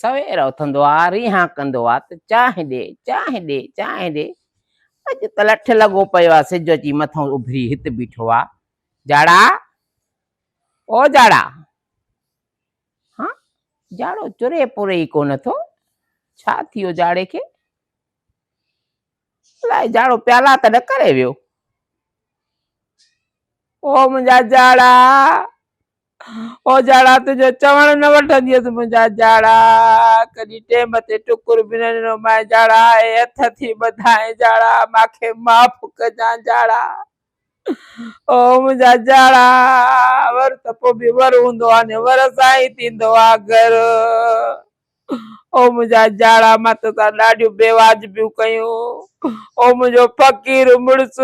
سوير اٿندو آ، ريهان ڪندو آ ته چانهه ڏي، چانهه ڏي، چانهه ڏي. اڄ ته لٺ لڳو پيو آ، سج اچي مٿئون اڀري هت بيٺو آ. جاڙا! او جاڙا! هان، جاڙو چري پري ئي ڪونه ٿو. ڇا ٿي ويو جاڙي کي؟ الائي جاڙو پيالا ته نه ڪري ويو. او منهنجا جاڙا! او جاڙا تنهنجو چوڻ نه وٺنديس منهنجا جاڙا ڪڏهن ٽيم تي ٽڪر به نه ڏنو مانء جاڙا اي هٿ ٿي ٻڌانء جاڙا مانکي معاف ڪجان جاڙا او منهنجا جاڙا ور ته پوء به ور هوندو آ ني ور سان ئي ٿيندو آ گهر. او منهنجا جاڙا مان توسان ڏاڍيون بي واجبيون ڪيون او منهنجو فقير مڙس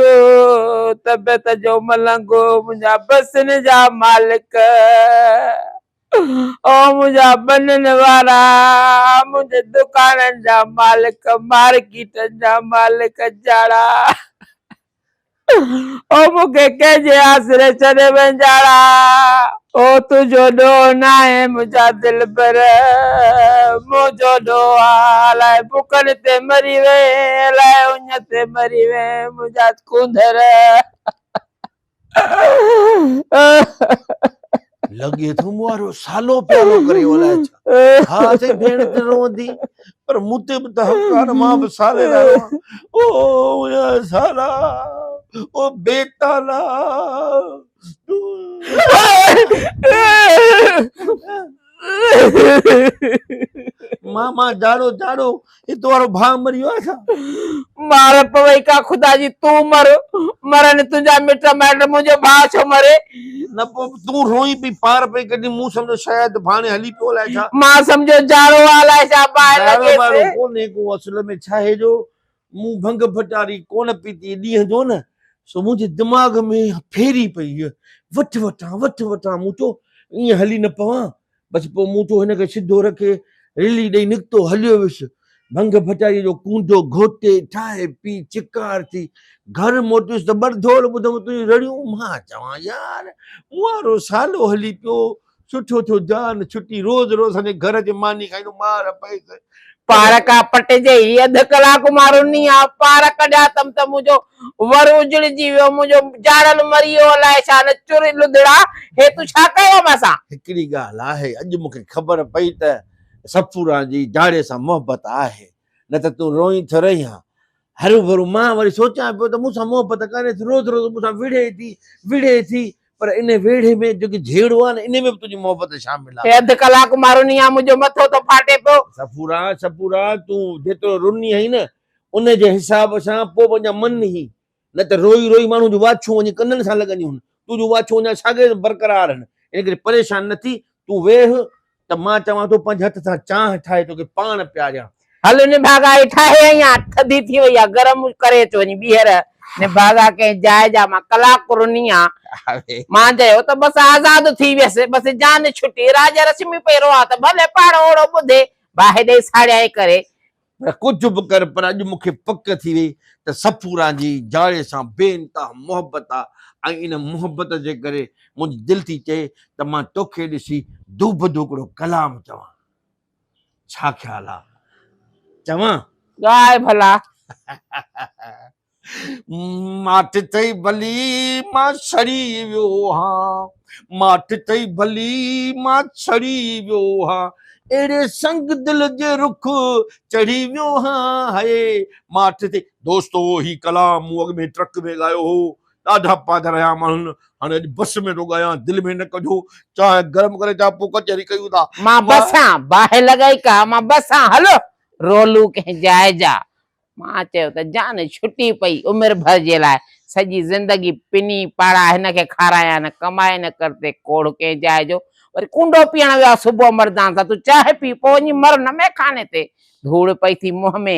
طبيعت جو ملنگ منهنجا بسن جا مالڪ او منهنجا ٻنين وارا منهنجي دڪانن جا مالڪ مارڪيٽن جا مالڪ جاڙا او مون کي ڪنهن جي آسري ڇڏي وئين جاڙا. او تنهنجو ڏوهه ناهي منهنجا دلبر منهنجو ڏوهه آ الائي بکن تي مري وئين الائي اڃ تي مري وئين منهنجا ڪونڌر. لڳي ٿو مون وارو سالو پيالو ڪري ويو الائي ڇا. ها سائين ڀيڻ ته روئندي پر مون تي به ته حق آ نه مان به سالي لاء روئان. او منهنجا سالا او بي تالا. ماما جاڙو جاڙو هي تو وارو ڀاء مري ويو آهي ڇا؟ مار پوي ڪا خدا جي تون مر مرن تنهنجا مٽ مائٽ منهنجو ڀاء ڇو مري؟ نه پوء به تون روئين پئي پار پئي ڪڍين مون سمجهيو شايد ڀاڻي هلي پيو الائي ڇا. مان سمجهيو جاڙو آ الائي ڇا باهه جاڙو لڳيس. ٻاڙو ڪونهي ڪو اصل ۾ ڇاهي جو مون ڀنگ ڀٽاري ڪونه پيتي ڏينهن جو نه سو منهنجي دماغ ۾ ڦيري پئي وٺ وٺان وٺ وٺان مون چيو ائين هلي نه پوان بس پوء مون چيو هن کي سڌو رکي رلي ڏئي نڪتو هليو ويس. ڀنگ ڀٽائيء جو ڪونڊو گهوٽي ٺاهي پي چڪار ٿي گهر موٽيس ته ٻرڌول ٻڌم تنهنجون رڙيون. مان چوان يار مون وارو سالو هلي پيو سٺو ٿيو جان ڇٽي روز روز اسان جي گهر اچي ماني کائيندو مار پئيس. پار ڪا پٽجي هي اڌ ڪلاڪ مان رني آ پار ڪڍيا اٿم ته منهنجو ور اجڙجي ويو منهنجو جاڙل مري ويو الائي ڇا نه چر لڌڙا هي تون ڇا ڪيو آ مان سان. هڪڙي ڳالهه آهي اڄ مون کي خبر پئي ته صفوران جي جاڙي سان محبت آهي نه ته تون روئين ٿو رهين ها هروڀرو مان وري سوچان پيو ته مون سان محبت ڪانهي ٿي روز روز مون سان وڙهي ٿي وڙهي ٿي پر ان ويڙهي ۾ جيڪي جهيڙو آهي نه ان ۾ به تنهنجي محبت شامل آهي. هي اڌ ڪلاڪ مان رني آهيان منهنجو مٿو ٿو ڦاٽي پيو. صفورا صفورا تون جيترو رني آهين نه ان جي حساب سان پوء به اڃا من هين نه ته روئي روئي ماڻهو جون واڇون وڃي ڪنن سان لڳنديون هن تنهنجون واڇون اڃا ساڳي برقرار آهن ان ڪري پريشان نه ٿي تون ويهه ته مان چوان ٿو پنهنجي هٿ سان چانهه ٺاهي توکي پاڻ پياريان. هل نڀاڳا هي ٺاهي آئي آهيان، ٿڌي ٿي وئي آهي، گرم ڪري اچ وڃي ٻيهر. نڀاڳا ڪنهن جاء جا مان ڪلاڪ رني آن. مان چيو ته بس آزاد ٿي ويس، بس جان ڇٽي. راجا رشمي پئي روئان ته ڀلي پاڻ اوڙو ٻڌي، باهه ڏئي ساڙيائين ڪري. پر ڪجهه به ڪر پر اڄ مون کي پڪ ٿي وئي ته صفوران جي جاڙي سان بي انتها محبت آ ۽ ان محبت جي ڪري منهنجي دل ٿي چئي ته مان توکي ڏسي دوبدو هڪڙو ڪلام چوان. ڇا خيال آ؟ چوان؟ ڳاء ڀلا. ماٺ ٿئي ڀلي مان سڙي ويو هان ماٺ ٿئي ڀلي مان سڙي ويو هان اهڙي سنگ دل جي رخ چڙهي ويو هان هي ماٺ ٿئي دوستو هي ڪلام مون اڳ ۾ ٽرڪ ۾ ڳايو هو ڏاڍا پاڌ رهيا ماڻهن هاڻي اڄ بس ۾ ٿو ڳايان دل ۾ نه ڪڍو چانهه گرم ڪري چا پوء ڪچهري ڪيون ٿا مان بس آن باهه لڳائي ڪا مان بس آن هل رولو ڪنهن جاء جا مان چيو ته جان ڇٽي پئي عمر ڀر جي لاء، سڄي زندگي پني پاڙا هن کي کارايان نه ڪمائي نه ڪرتي ڪوڙهه ڪنهن جاء جو، وري ڪونڊو پيئڻ ويو آ صبح مردان سان تون چانهه پي پوء وڃي مر نه مئخاني تي، ڌوڙ پئي ٿي منهن ۾.